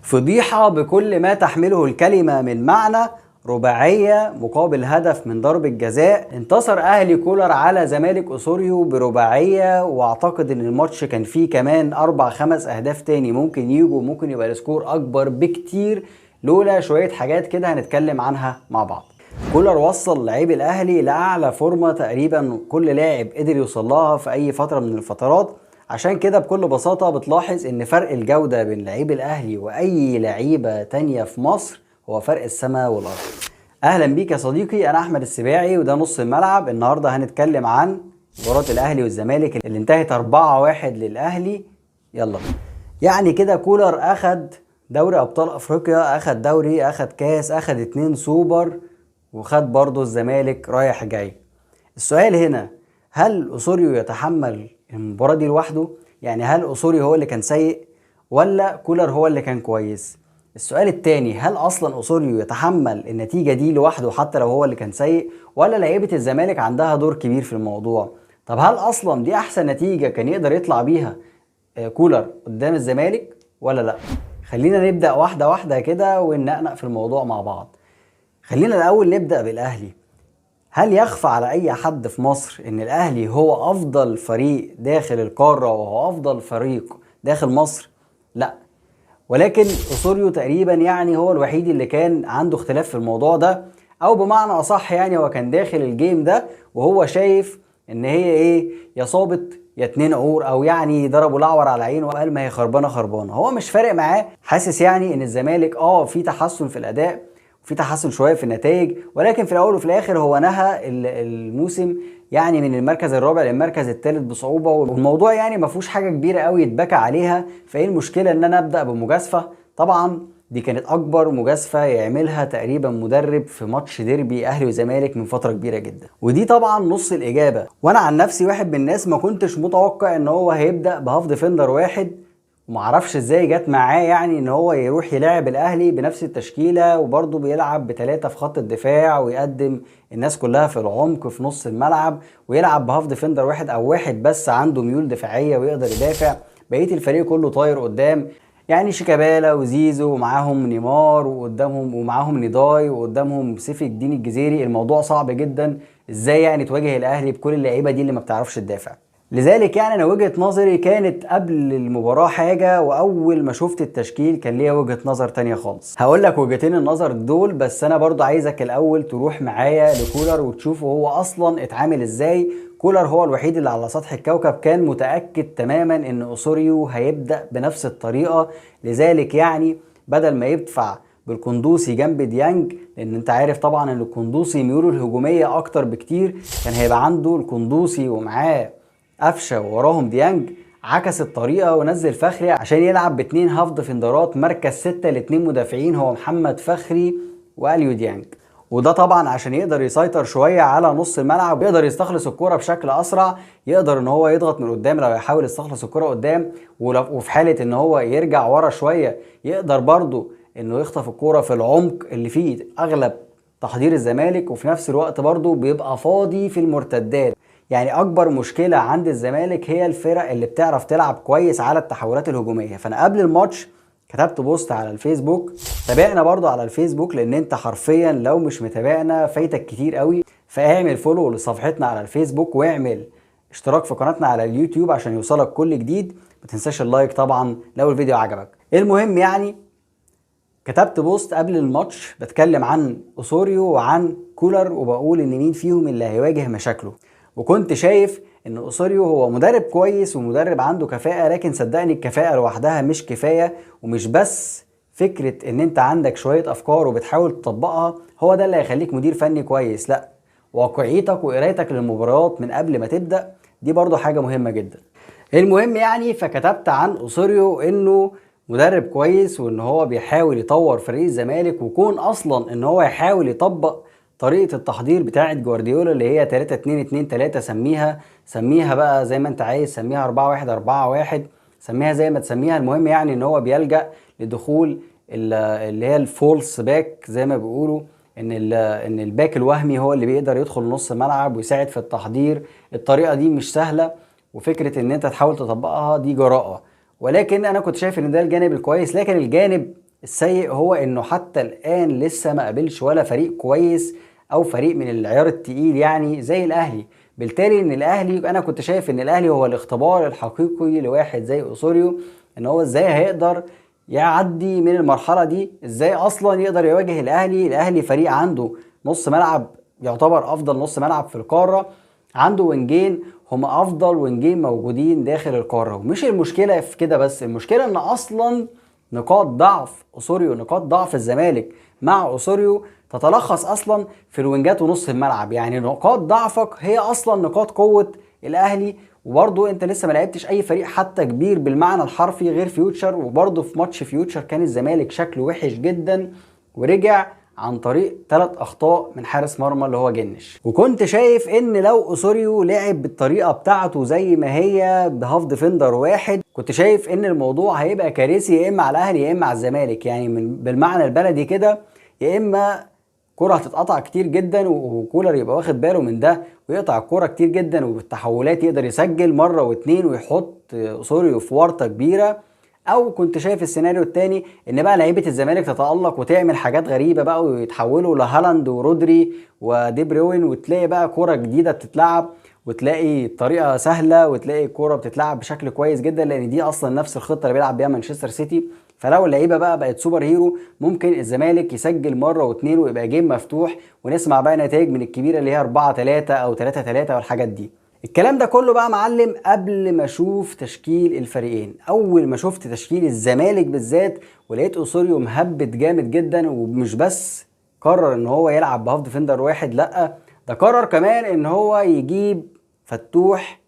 فضيحة بكل ما تحمله الكلمة من معنى، رباعية مقابل هدف من ضربة جزاء. انتصر أهلي كولر على زمالك أوسوريو برباعية، واعتقد ان الماتش كان فيه كمان 4-5 اهداف تاني ممكن يجوا، ممكن يبقى ال score اكبر بكتير لولا شوية حاجات كده هنتكلم عنها مع بعض. كولر وصل لعيب الاهلي لاعلى فورمة تقريبا كل لاعب قدر يوصل لها في اي فترة من الفترات، عشان كده بكل بساطة بتلاحظ ان فرق الجودة بين لعيب الاهلي واي لعيبة تانية في مصر هو فرق السماء والارض. اهلا بيك يا صديقي، انا احمد السباعي وده نص الملعب. النهارده هنتكلم عن مباراة الاهلي والزمالك اللي انتهت 4-1 للاهلي. يلا بينا. يعني كده كولر اخد دوري ابطال افريقيا، اخد دوري، اخد كاس، اخد 2 سوبر، وخد برضه الزمالك رايح جاي. السؤال هنا، هل أوسوريو يتحمل المباراة دي لوحده؟ يعني هل أوسوريو هو اللي كان سيء ولا كولر هو اللي كان كويس؟ السؤال التاني، هل أصلا أوسوريو يتحمل النتيجة دي لوحده حتى لو هو اللي كان سيء، ولا لعيبة الزمالك عندها دور كبير في الموضوع؟ طب هل أصلا دي أحسن نتيجة كان يقدر يطلع بيها كولر قدام الزمالك ولا لا؟ خلينا نبدأ واحدة واحدة كده وننقنق في الموضوع مع بعض. خلينا الأول نبدأ بالأهلي. هل يخفى على أي حد في مصر إن الأهلي هو أفضل فريق داخل القارة وهو أفضل فريق داخل مصر؟ لا، ولكن أوسوريو تقريبا يعني هو الوحيد اللي كان عنده اختلاف في الموضوع ده، أو بمعنى أصح يعني هو كان داخل ال game ده وهو شايف إن هي إيه، يا صابت يا 2 عور، أو يعني ضربوا الأعور على عينه وقال ما هي خربانة خربانة. هو مش فارق معاه، حاسس يعني إن الزمالك في تحسن في الأداء، في تحسن شوية في النتائج، ولكن في الاول وفي الاخر هو نهى الموسم يعني من المركز الرابع للمركز الثالث بصعوبة، والموضوع يعني ما فيهوش حاجة كبيرة قوي يتبكى عليها. فايه المشكلة ان انا ابدا بمجازفه؟ طبعا دي كانت اكبر مجازفة يعملها تقريبا مدرب في ماتش ديربي اهلي وزمالك من فترة كبيرة جدا، ودي طبعا نص الاجابة. وانا عن نفسي واحد من الناس ما كنتش متوقع ان هو هيبدا ب half defender واحد، ومعرفش ازاي جت معاه يعني ان هو يروح يلاعب الاهلي بنفس التشكيلة، وبرضه بيلعب ب3 في خط الدفاع ويقدم الناس كلها في العمق في نص الملعب، ويلعب ب half defender واحد او واحد بس عنده ميول دفاعية ويقدر يدافع، بقية الفريق كله طاير قدام، يعني شيكابالا وزيزو ومعاهم نيمار وقدامهم ومعاهم نيداي وقدامهم سيف الدين الجزيري. الموضوع صعب جدا، ازاي يعني تواجه الاهلي بكل اللعيبة دي اللي ما بتعرفش تدافع؟ لذلك يعني انا وجهة نظري كانت قبل المباراة حاجة، واول ما شفت التشكيل كان ليا وجهة نظر تانية خالص. هقول لك وجهتين النظر دول، بس انا برضو عايزك الاول تروح معايا لكولر وتشوفه هو اصلا اتعامل ازاي. كولر هو الوحيد اللي على سطح الكوكب كان متأكد تماما ان أوسوريو هيبدأ بنفس الطريقة، لذلك يعني بدل ما يدفع بالقندوسي جنب ديانج، لان انت عارف طبعا ان القندوسي ميوله الهجومية اكتر بكتير، كان هيبقى عنده القندوسي ومعاه قفشه ووراهم ديانج، عكس الطريقة ونزل فخري عشان يلعب ب2 half defender ات مركز 6 ل2 مدافعين، هو محمد فخري واليو ديانج، وده طبعا عشان يقدر يسيطر شوية على نص الملعب ويقدر يستخلص الكره بشكل اسرع، يقدر ان هو يضغط من قدام لو يحاول يستخلص الكره قدام، وفي حاله ان هو يرجع ورا شوية يقدر برضو انه يخطف الكره في العمق اللي فيه اغلب تحضير الزمالك، وفي نفس الوقت برضو بيبقى فاضي في المرتدات. يعني اكبر مشكلة عند الزمالك هي الفرق اللي بتعرف تلعب كويس على التحولات الهجومية. فانا قبل الماتش كتبت post على الفيسبوك، تابعنا برضو على الفيسبوك لان انت حرفيا لو مش متابعنا فايتك كتير قوي، فاعمل follow لصفحتنا على الفيسبوك واعمل اشتراك في قناتنا على اليوتيوب عشان يوصلك كل جديد. ما تنساش ال like طبعا لو الفيديو عجبك. المهم يعني كتبت post قبل الماتش بتكلم عن أوسوريو وعن كولر، وبقول ان مين فيهم اللي هيواجه مشاكله، وكنت شايف ان أوسوريو هو مدرب كويس ومدرب عنده كفاءة، لكن صدقني الكفاءة لوحدها مش كفاية، ومش بس فكرة ان انت عندك شوية افكار وبتحاول تطبقها هو ده اللي هيخليك مدير فني كويس، لا، واقعيتك وقرايتك للمباريات من قبل ما تبدأ دي برضو حاجة مهمة جدا. المهم يعني فكتبت عن أوسوريو انه مدرب كويس وان هو بيحاول يطور فريق الزمالك، وكون اصلا ان هو يحاول يطبق طريقة التحضير بتاعة جوارديولا اللي هي 3-2-2-3، سميها بقى زي ما انت عايز، سميها 4-1-4-1، سميها زي ما تسميها. المهم يعني ان هو بيلجأ لدخول اللي هي ال false back زي ما بيقولوا، ان ال back الوهمي هو اللي بيقدر يدخل نص الملعب ويساعد في التحضير. الطريقة دي مش سهلة، وفكرة ان انت تحاول تطبقها دي جراءة، ولكن انا كنت شايف ان ده الجانب الكويس. لكن الجانب السيء هو انه حتى الان لسه ما قابلش ولا فريق كويس او فريق من العيار التقيل يعني زي الاهلي. بالتالي ان الاهلي، انا كنت شايف ان الاهلي هو الاختبار الحقيقي لواحد زي اوسوريو، ان هو ازاي هيقدر يعدي من المرحلة دي، ازاي اصلا يقدر يواجه الاهلي. الاهلي فريق عنده نص ملعب يعتبر افضل نص ملعب في القارة، عنده وينجين هم افضل وينجين موجودين داخل القارة. ومش المشكلة في كده بس، المشكلة ان اصلا نقاط ضعف اوسوريو، نقاط ضعف الزمالك مع اوسوريو تتلخص اصلا في الوينجات ونص الملعب. يعني نقاط ضعفك هي اصلا نقاط قوة الاهلي. وبرضه انت لسه ما لعبتش اي فريق حتى كبير بالمعنى الحرفي غير فيوتشر، وبرضه في ماتش فيوتشر كان الزمالك شكله وحش جدا ورجع عن طريق 3 اخطاء من حارس مرمى اللي هو جنش. وكنت شايف ان لو اوسوريو لعب بالطريقة بتاعته زي ما هي ب half defender واحد، كنت شايف ان الموضوع هيبقى كارثي، يا اما على الاهلي يا اما على الزمالك. يعني من بالمعنى البلدي كده، يا اما كرة هتتقطع كتير جدا وكولر يبقى واخد باله من ده ويقطع الكرة كتير جدا، وبالتحولات يقدر يسجل مرة واتنين ويحط اوسوريو في ورطة كبيرة. او كنت شايف السيناريو التاني ان بقى لعيبة الزمالك تتألق وتعمل حاجات غريبة بقى ويتحولوا لهالاند ورودري ودي بروين، وتلاقي بقى كرة جديدة بتتلعب وتلاقي الطريقة سهلة وتلاقي الكرة بتتلعب بشكل كويس جدا، لان دي اصلا نفس الخطة اللي بيلعب بيها مانشستر سيتي. فلو اللعيبة بقى بقت super hero ممكن الزمالك يسجل مرة واتنين ويبقى game مفتوح، ونسمع بقى نتائج من الكبيرة اللي هي 4-3 او 3-3 والحاجات دي. الكلام ده كله بقى معلم قبل ما اشوف تشكيل الفريقين. اول ما شفت تشكيل الزمالك بالذات ولقيت اوسوريو مهبط جامد جدا، ومش بس قرر ان هو يلعب ب half defender واحد، لا ده قرر كمان ان هو يجيب فتوح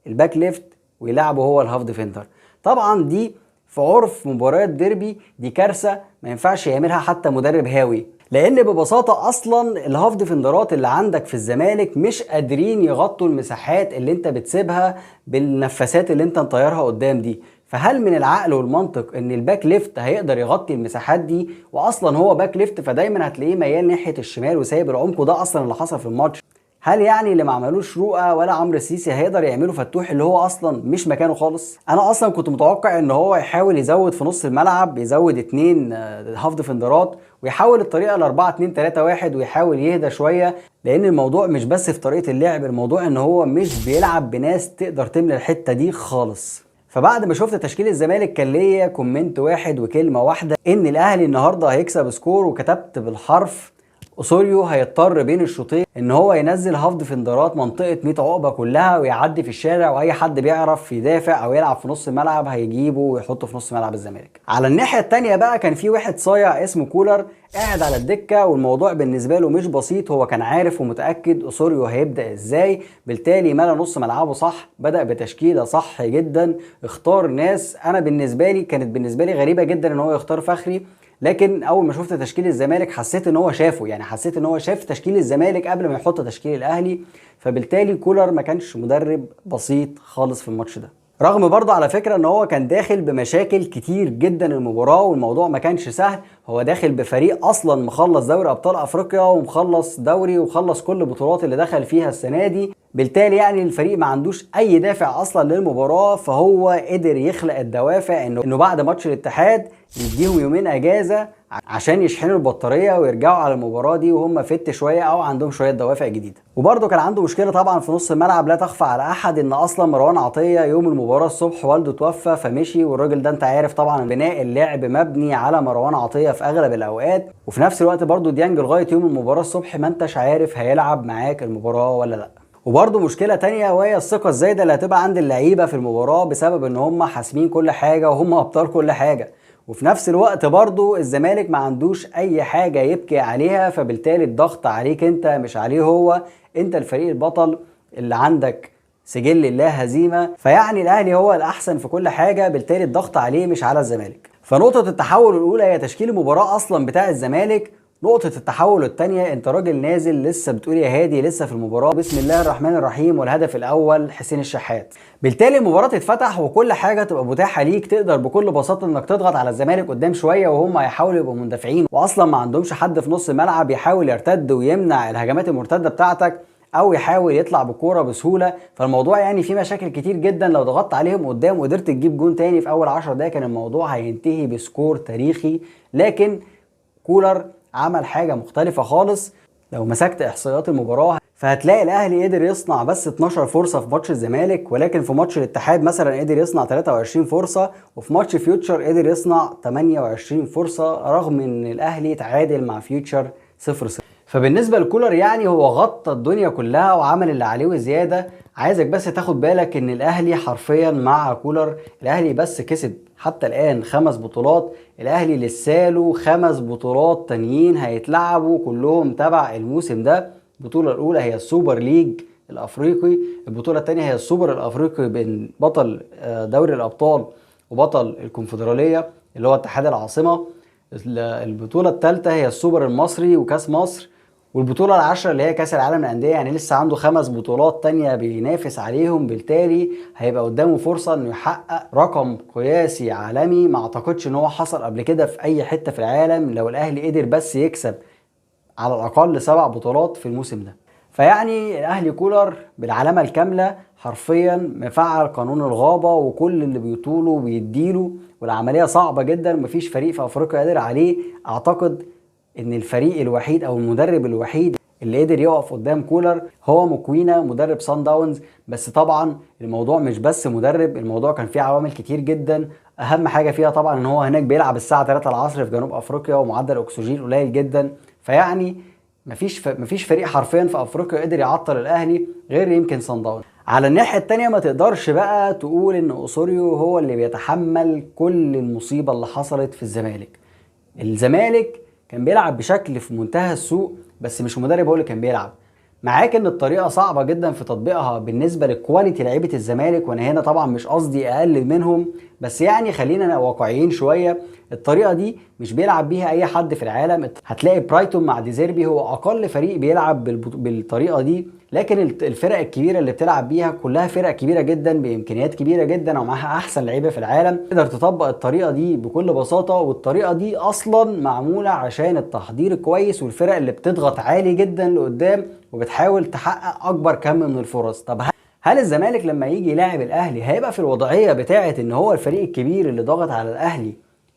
ال back left ويلعبه هو ال half defender. طبعا دي في عرف مباريات ديربي دي كارثة ما ينفعش يعملها حتى مدرب هاوي، لان ببساطة اصلا ال half defender ات اللي عندك في الزمالك مش قادرين يغطوا المساحات اللي انت بتسيبها بالنفسات اللي انت مطيرها قدام دي. فهل من العقل والمنطق ان ال back left هيقدر يغطي المساحات دي؟ واصلا هو back left فدايما هتلاقيه ميال ناحية الشمال وسايب العمق، وده اصلا اللي حصل في الماتش. هل يعني اللي ما عملوش رؤى ولا عمرو السيسي هيقدر يعمله فتوح اللي هو اصلا مش مكانه خالص؟ انا اصلا كنت متوقع ان هو يحاول يزود في نص الملعب، يزود 2 half defender ات ويحاول الطريقة ل 4-2-3-1 ويحاول يهدى شوية، لان الموضوع مش بس في طريقه اللعب، الموضوع ان هو مش بيلعب بناس تقدر تملى الحتة دي خالص. فبعد ما شفت تشكيل الزمالك كان ليا comment واحد وكلمه واحدة، ان الاهلي النهارده هيكسب score، وكتبت بالحرف اوسوريو هيضطر بين الشوطين ان هو ينزل half defender ات منطقة 100 عقبه كلها ويعدي في الشارع، واي حد بيعرف يدافع او يلعب في نص الملعب هيجيبه ويحطه في نص ملعب الزمالك. على الناحية الثانية بقى كان في واحد صايع اسمه كولر قاعد على الدكة، والموضوع بالنسبة له مش بسيط، هو كان عارف ومتاكد اوسوريو هيبدا ازاي، بالتالي ملا نص ملعبه صح، بدا بتشكيله صح جدا، اختار ناس انا بالنسبة لي كانت بالنسبة لي غريبة جدا ان هو يختار فخري، لكن اول ما شفت تشكيل الزمالك حسيت ان هو شافه، يعني حسيت ان هو شاف تشكيل الزمالك قبل ما يحط تشكيل الاهلي. فبالتالي كولر ما كانش مدرب بسيط خالص في الماتش ده، رغم برضه على فكرة ان هو كان داخل بمشاكل كتير جدا المباراة والموضوع ما كانش سهل. هو داخل بفريق اصلا مخلص دوري ابطال افريقيا ومخلص دوري وخلص كل البطولات اللي دخل فيها السنة دي، بالتالي يعني الفريق ما عندوش اي دافع اصلا للمباراة، فهو قدر يخلق الدوافع انه بعد ماتش الاتحاد يديهم يومين اجازة عشان يشحنوا البطارية ويرجعوا على المباراة دي وهم فت شوية او عندهم شوية دوافع جديدة. وبرده كان عنده مشكلة طبعا في نص الملعب لا تخفى على احد، ان اصلا مروان عطية يوم المباراة الصبح والده توفى فمشي، والراجل ده انت عارف طبعا بناء اللعب مبني على مروان عطية في اغلب الاوقات، وفي نفس الوقت برده ديانج لغاية يوم المباراة الصبح ما انتش عارف هيلعب معاك المباراة ولا لا. وبرده مشكلة تانية وهي الثقة الزايدة اللي هتبقى عند اللعيبة في المباراة بسبب ان هم حاسمين كل حاجة وهم ابطال كل حاجة، وفي نفس الوقت برضو الزمالك ما عندوش اي حاجة يبكي عليها، فبالتالي الضغط عليك انت مش عليه هو، انت الفريق البطل اللي عندك سجل لا هزيمة، فيعني الاهلي هو الاحسن في كل حاجة، بالتالي الضغط عليه مش على الزمالك. فنقطة التحول الاولى هي تشكيل المباراة اصلا بتاع الزمالك. نقطة التحول الثانية، انت راجل نازل لسه بتقول يا هادي لسه في المباراة، بسم الله الرحمن الرحيم، والهدف الأول حسين الشحات. بالتالي المباراة تتفتح وكل حاجة تبقى متاحة ليك، تقدر بكل بساطة انك تضغط على الزمالك قدام شوية وهم هيحاولوا يبقوا مندفعين، واصلا ما عندهمش حد في نص الملعب يحاول يرتد ويمنع الهجمات المرتدة بتاعتك، او يحاول يطلع بالكورة بسهولة. فالموضوع يعني فيه مشاكل كتير جدا، لو ضغطت عليهم قدام وقدرت تجيب جون تاني في اول 10 دقايق كان الموضوع هينتهي ب score تاريخي. لكن كولر عمل حاجة مختلفة خالص. لو مسكت احصائيات المباراة فهتلاقي الاهلي قدر يصنع بس 12 فرصة في ماتش الزمالك، ولكن في ماتش الاتحاد مثلا قدر يصنع 23 فرصة، وفي ماتش فيوتشر قدر يصنع 28 فرصة رغم ان الاهلي تعادل مع فيوتشر 0-0. فبالنسبه لكولر يعني هو غطى الدنيا كلها وعمل اللي عليه وزيادة. عايزك بس تاخد بالك ان الاهلي حرفيا مع كولر الاهلي بس كسب حتى الان 5 بطولات، الاهلي لساله 5 بطولات تانيين هيتلعبوا كلهم تبع الموسم ده. البطولة الاولى هي السوبر ليج الافريقي، البطولة الثانية هي السوبر الافريقي بين بطل دوري الابطال وبطل الكونفدراليه اللي هو اتحاد العاصمة، البطولة الثالثة هي السوبر المصري وكاس مصر، والبطوله العاشرة اللي هي كاس العالم للاندية. يعني لسه عنده 5 بطولات تانية بينافس عليهم، بالتالي هيبقى قدامه فرصة انه يحقق رقم قياسي عالمي ما اعتقدش ان هو حصل قبل كده في اي حتة في العالم، لو الاهلي قدر بس يكسب على الاقل 7 بطولات في الموسم ده. فيعني الاهلي كولر بالعلامة الكاملة حرفيا مفعل قانون الغابة، وكل اللي بيطوله بيديله، والعملية صعبة جدا، مفيش فريق في افريقيا قادر عليه. اعتقد ان الفريق الوحيد او المدرب الوحيد اللي قدر يقف قدام كولر هو موكوينا مدرب سان داونز. بس طبعا الموضوع مش بس مدرب، الموضوع كان فيه عوامل كتير جدا، اهم حاجة فيها طبعا ان هو هناك بيلعب الساعة 3 العصر في جنوب افريقيا ومعدل اكسجين قليل جدا. فيعني مفيش فريق حرفيا في افريقيا قدر يعطل الاهلي غير يمكن سان داونز. على الناحية الثانية ما تقدرش بقى تقول ان اوسوريو هو اللي بيتحمل كل المصيبة اللي حصلت في الزمالك. الزمالك كان بيلعب بشكل في منتهى السوء، بس مش المدرب هو اللي كان بيلعب. معاك ان الطريقة صعبة جدا في تطبيقها بالنسبة لل quality لعيبة الزمالك، وانا هنا طبعا مش قصدي اقلل منهم، بس يعني خلينا واقعيين شوية. الطريقة دي مش بيلعب بيها اي حد في العالم. هتلاقي برايتون مع ديزيربي هو اقل فريق بيلعب بالطريقة دي، لكن الفرق الكبيرة اللي بتلعب بيها كلها فرق كبيرة جدا بامكانيات كبيرة جدا ومعاها احسن لعيبة في العالم، تقدر تطبق الطريقة دي بكل بساطة. والطريقة دي اصلا معمولة عشان التحضير الكويس والفرق اللي بتضغط عالي جدا لقدام وبتحاول تحقق اكبر كم من الفرص. طب هل الزمالك لما يجي يلاعب الاهلي هيبقى في الوضعية بتاعه ان هو الفريق الكبير اللي ضاغط على الاهلي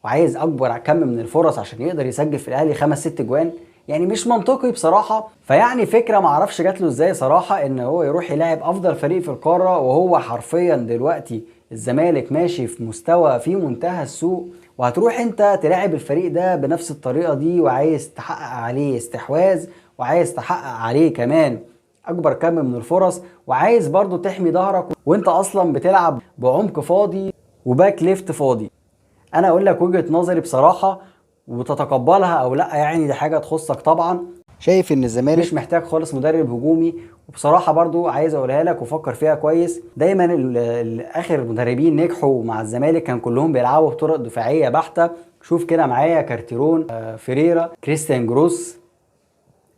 وعايز اكبر كم من الفرص عشان يقدر يسجل في الاهلي 5-6 جوان؟ يعني مش منطقي بصراحة. فيعني فكرة معرفش جات له ازاي صراحة ان هو يروح يلاعب افضل فريق في القارة، وهو حرفيا دلوقتي الزمالك ماشي في مستوى في منتهى السوء، وهتروح انت تلاعب الفريق ده بنفس الطريقة دي وعايز تحقق عليه استحواذ وعايز تحقق عليه كمان اكبر كم من الفرص، وعايز برضو تحمي ظهرك وانت اصلا بتلعب بعمق فاضي و back left فاضي. انا اقول لك وجهة نظري بصراحة وتتقبلها او لا، يعني دي حاجة تخصك طبعا. شايف ان الزمالك مش محتاج خالص مدرب هجومي، وبصراحة برضو عايز اقولها لك وفكر فيها كويس. دايما اخر مدربين نجحوا مع الزمالك كان كلهم بيلعبوا بطرق دفاعية بحتة. شوف كده معايا كارتيرون، فيريرا، كريستيان جروس،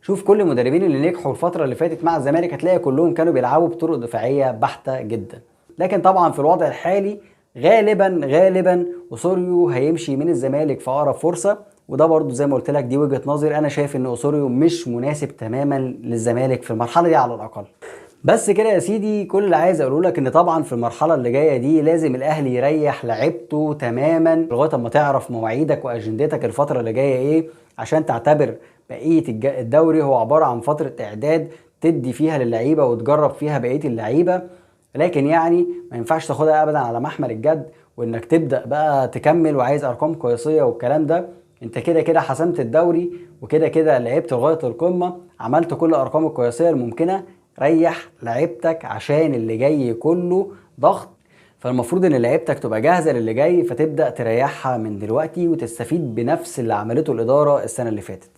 شوف كل المدربين اللي نجحوا الفترة اللي فاتت مع الزمالك هتلاقي كلهم كانوا بيلعبوا بطرق دفاعية بحتة جدا. لكن طبعا في الوضع الحالي غالبا اوسوريو هيمشي من الزمالك في اقرب فرصة، وده برضو زي ما قلت لك دي وجهة نظري. انا شايف ان اوسوريو مش مناسب تماما للزمالك في المرحلة دي على الاقل. بس كده يا سيدي، كل اللي عايز اقوله لك ان طبعا في المرحلة اللي جاية دي لازم الاهلي يريح لعيبته تماما لغاية اما تعرف مواعيدك واجندتك الفترة اللي جاية ايه، عشان تعتبر بقية الدوري هو عبارة عن فترة اعداد تدي فيها للعيبة وتجرب فيها بقية اللعيبة. لكن يعني ما ينفعش تاخدها ابدا على محمل الجد وانك تبدا بقى تكمل وعايز ارقام قياسية والكلام ده. انت كده كده حسمت الدوري وكده كده لعبت لغاية القمه، عملت كل الارقام القياسية الممكنة، ريح لعيبتك عشان اللي جاي كله ضغط. فالمفروض ان لعيبتك تبقى جاهزة للي جاي، فتبدا تريحها من دلوقتي وتستفيد بنفس اللي عملته الادارة السنة اللي فاتت.